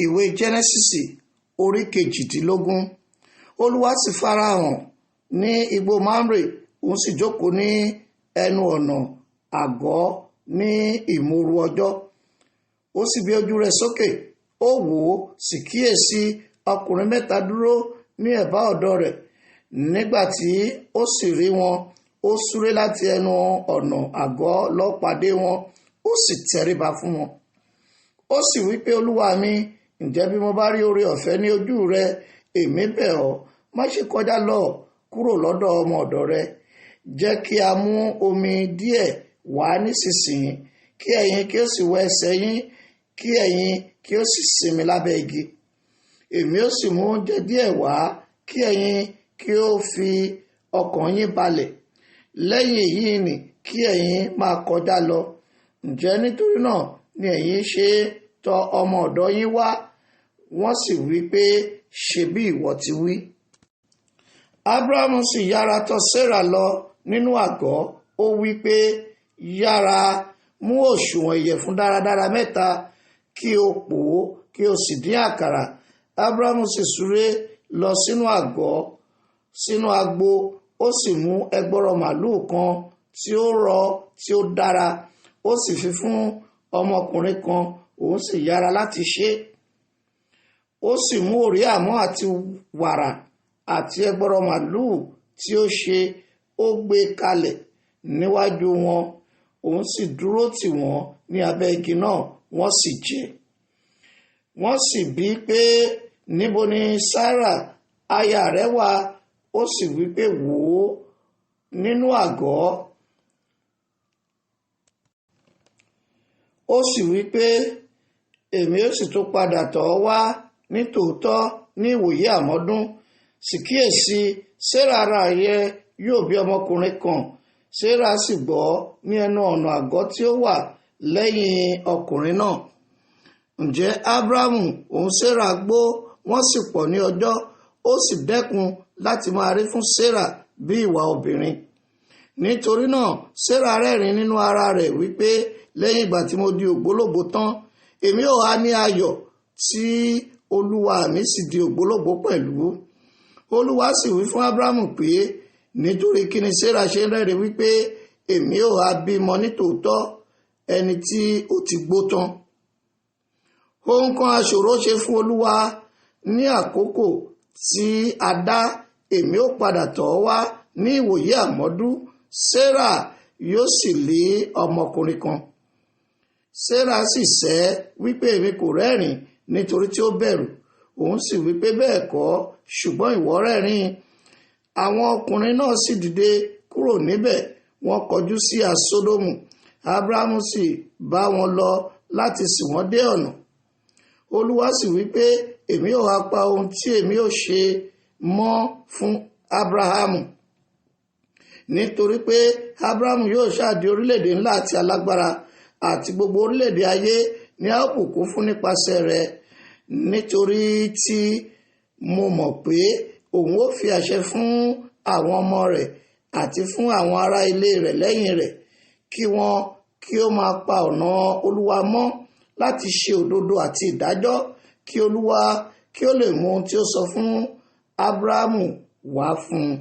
Ìwé Jẹ́nẹ́sísì orí 18. Olúwa sì farahàn ní igbó Mamre, òun sì jókòó ní ẹnu ọ̀nà àgọ́ ní ìmóoru ọjọ́. Ó sì gbé ojú rẹ̀ sókè, ó wò ó, sì kíyèsí ọkùnrin mẹ́ta dúró ní ẹ̀bá ọ̀dọ̀ rẹ̀. Nígbà tí ó sì rí wọn, ó súré láti ẹnu ọ̀nà àgọ́ lọ pàdé wọn, ó sì tẹríba fún wọn. Ó sì wí pé, Olúwa mi, ǹjẹ́ bí mo bá rí oore ọ̀fẹ́ ní ojú rẹ, èmi bẹ̀ ọ́, má ṣe kọjá lọ kúrò lọ́dọ̀ ọmọ ọ̀dọ̀ rẹ. Jẹ́ kí a mú omi díẹ̀ wá nísinsìnyí, kí ẹ̀yin kí ó sì wẹ ẹsẹ̀ yín, kí ẹ̀yin kí ó sì sinmi lábẹ́ igi. Èmi ó sì mú oúnjẹ díẹ̀ wá, kí ẹ̀yin kí ó fi ọkàn yín balẹ̀. Lẹ́yìn èyí ni kí ẹ̀yin máa kọjá lọ. Ǹjẹ́ nítorí náà ni ẹ̀yin ṣe tọ ọmọ ọ̀dọ̀ yín wá? Wọ́n sì wí pé, ṣe bí ìwọ ti wí. Abrahamu sì yára tọ̀ Séra lọ nínú àgọ́, ó wí pé, yára mú òṣùwọ̀n ìyẹ̀fun dáradára mẹ́ta, kí o pò ó, kí o sì dín àkàrà. Abrahamu sì súré lọ sínú àgọ́, sínú agbo, ó sì mú ẹgbọrọ màlúù kan tí ó rọ̀ tí ó dára, ó sì fi fún ọmọkùnrin kan, òun sì yára láti ṣe é. Ó sì mú òrí àmọ́ àti wàrà àti ẹgbọrọ màlúù tí ó ṣe, ó gbé kalẹ̀ níwájú wọn, òun sì dúró tì wọ́n ní abẹ́ igi náà, wọ́n sì jẹ. Wọ́n sì bí pé, níbo ni Sárà aya rẹ wà? Ó sì wí pé, wò ó nínú àgọ́. Ó sì wí pé, èmi ó sì tún padà tọ̀ ọ́ wá nítòótọ́ ní ìwòyí àmọ́dún. Sì kíyèsí, Séra ara rẹ yóò bí ọmọkùnrin kan. Séra sì gbọ́ ní ẹnu ọ̀nà àgọ́ tí ó wà lẹ́yìn ọkùnrin náà. Ǹjẹ́ Abrahamu òun Séra gbó, wọ́n sì pọ̀ ní ọjọ́, ó sì dẹ́kun láti máa rí fún Séra bí ìwà obìnrin. Nítorí náà Séra rẹ́rìn nínú ara rẹ̀ wípé, lẹ́yìn ìgbà tí mo di ògbólógbòó tán, èmi ò há ní ayọ̀ tí Olúwa mi sì di ògbólógbòó pẹ̀lú. Olúwa sì wí fún Abrahamu pé, nítorí kí ni Séra ṣe ń rẹ́rìn wípé, èmi ò há bímọ nítòótọ́ ẹni tí ó ti gbó tán. Ohun kan aṣòro ṣe fún Olúwa ní àkókò tí a dá, èmi ó padà tọ̀ ọ́ wá ní ìwòyí àmọ́dún, Séra yóò sì lé ọmọkùnrin kan. Séra sì sẹ́ wípé, èmi kò rẹ́rìn nítorí tí ó bẹ̀rù. Òun sì wípé, bẹ́ẹ̀ kọ́, ṣùgbọ́n ìwọ rẹ́rìn. Àwọn ọkùnrin náà sì dìde kúrò níbẹ̀, wọ́n kọjú sí Sódómù. Abrahamu sì bá wọn lọ láti sìn wọ́n dé ọ̀nà. Olúwa sì wípé, èmi ò ha pa ohun tí èmi ò ṣe mọ́ fún Abrahamu. Nítorí pé Abrahamu yóò ṣáà di orílẹ̀-èdè ńlá àti alágbára, àti gbogbo orílẹ̀-èdè ayé ni a ó bùkún fún nípasẹ̀ rẹ̀. Nítorí tí mo mọ̀ pé òun ó fi àṣẹ fún àwọn ọmọ rẹ̀ àti fún àwọn ará ilé rẹ̀ lẹ́yìn rẹ̀, kí wọ́n kí ó máa pa ọ̀nà Olúwa mọ́ láti ṣe òdodo àti ìdájọ́, kí Olúwa kí ó lè mú ohun tí ó sọ fún Abrahamu wá fún un.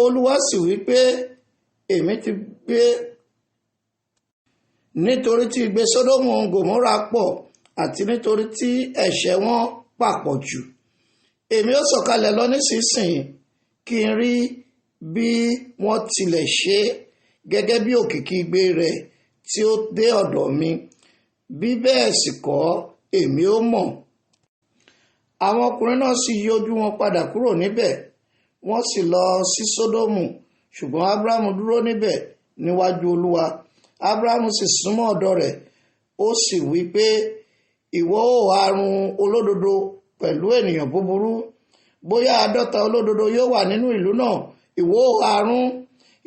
Olúwa sì wí pé, èmi ti gbé, nítorí tí igbe Sódómù Gòmórà pọ̀ àti nítorí tí ẹ̀ṣẹ̀ wọn papọ̀ jù. Èmi ó sọ̀kalẹ̀ lọ nísinsìnyí kí n rí bí wọ́n tilẹ̀ ṣe gẹ́gẹ́ bí òkìkí igbe rẹ̀ tí ó dé ọ̀dọ̀ mi. Bí bẹ́ẹ̀ sì kọ́, èmi ó mọ̀. Àwọn ọkùnrin náà sì yí ojú wọn padà kúrò níbẹ̀, wọ́n sì lọ sí Sódómù, ṣùgbọ́n Abrahamu dúró níbẹ̀ níwájú Olúwa. Abrahamu sì súnmọ́ ọ̀dọ̀ rẹ̀, ó sì wí pé, ìwọ ó ha run olódodo pẹ̀lú ènìyàn búburú? Bóyá 50 olódodo yóò wà nínú ìlú náà, ìwọ ó ha run?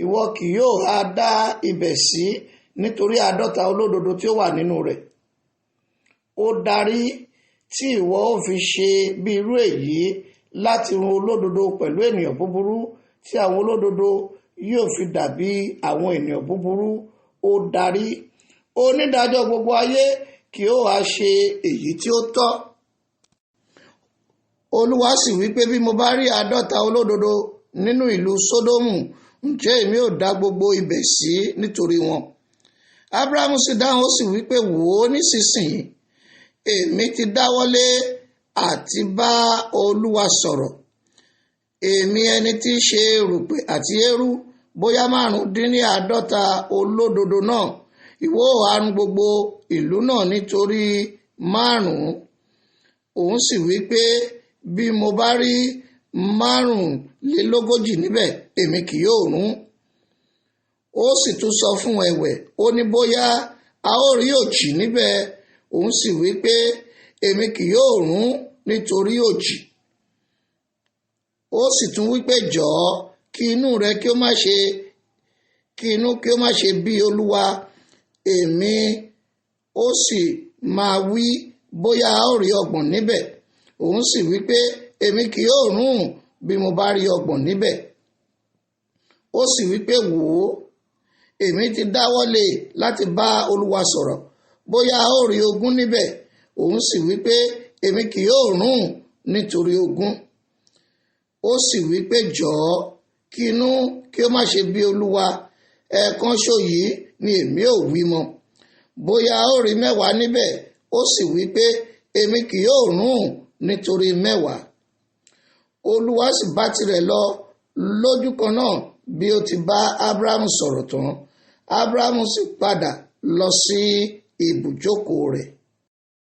Ìwọ kì yóò ha dá ibẹ̀ sí nítorí 50 olódodo tí ó wà nínú rẹ̀. Ó darí tí ìwọ ó fi ṣe bí irú èyí láti run olódodo pẹ̀lú ènìyàn búburú, tí àwọn olódodo yóò fi dàbí àwọn ènìyàn búburú. Ó darí onídàájọ́ gbogbo ayé, kí ó wá ṣe èyí tí ó tọ́. Olúwa sì wí pé, bí mo bá rí 50 olódodo nínú ìlú Sódómù, ǹjẹ́ èmi ò dá gbogbo ibẹ̀ sí nítorí wọn? Ábúráhámù sì dáhùn, ó sì wí pé, wò ó nísinsìnyí, èmi ti dáwọ́lé àti bá Olúwa sọ̀rọ̀. Èmi ẹni tí í ṣe erùpẹ̀ àti eérú, bóyá 75 olódodo náà, ìwọ ó ha run gbogbo ìlú náà nítorí 5. Òun sì wí pé, bí mo bá rí 45 níbẹ̀, èmi kì yóò run. Ó sì tún sọ fún ẹ̀wẹ̀, ó ní bóyá a ó rí 40 níbẹ̀. Òun sì wí pé, èmi kì yóò run nítorí 40. Ó sì tún wí pé, jọ̀ọ́, kí inú rẹ kí ó má ṣe, kí inú kí ó má ṣe bí Olúwa, èmi ó sì máa wí bóyá a ó rí 30 níbẹ̀. Òun sì wí pé, èmi kì yóò run bí mo bá rí 30 níbẹ̀. Ó sì wí pé, wò ó, èmi ti dáwọ́lé láti bá Olúwa sọ̀rọ̀, bóyá a ó rí 20 níbẹ̀. Òun sì wí pé, èmi kì yóò run nítorí 20. Ó sì wí pé, jọ̀ọ́, kí inú kí ó má ṣe bí Olúwa, ẹ̀ẹ̀kan ṣo yìí ni èmi ò wí mọ́, bóyá a ó rí 10 níbẹ̀. Ó sì wí pé, èmi kì yóò run nítorí 10. Olúwa sì bá tirẹ̀ lọ lójú kan náà bí ó ti bá Ábúráhámù sọ̀rọ̀ tán. Ábúráhámù sì padà lọ sí ibùjókòó rẹ̀.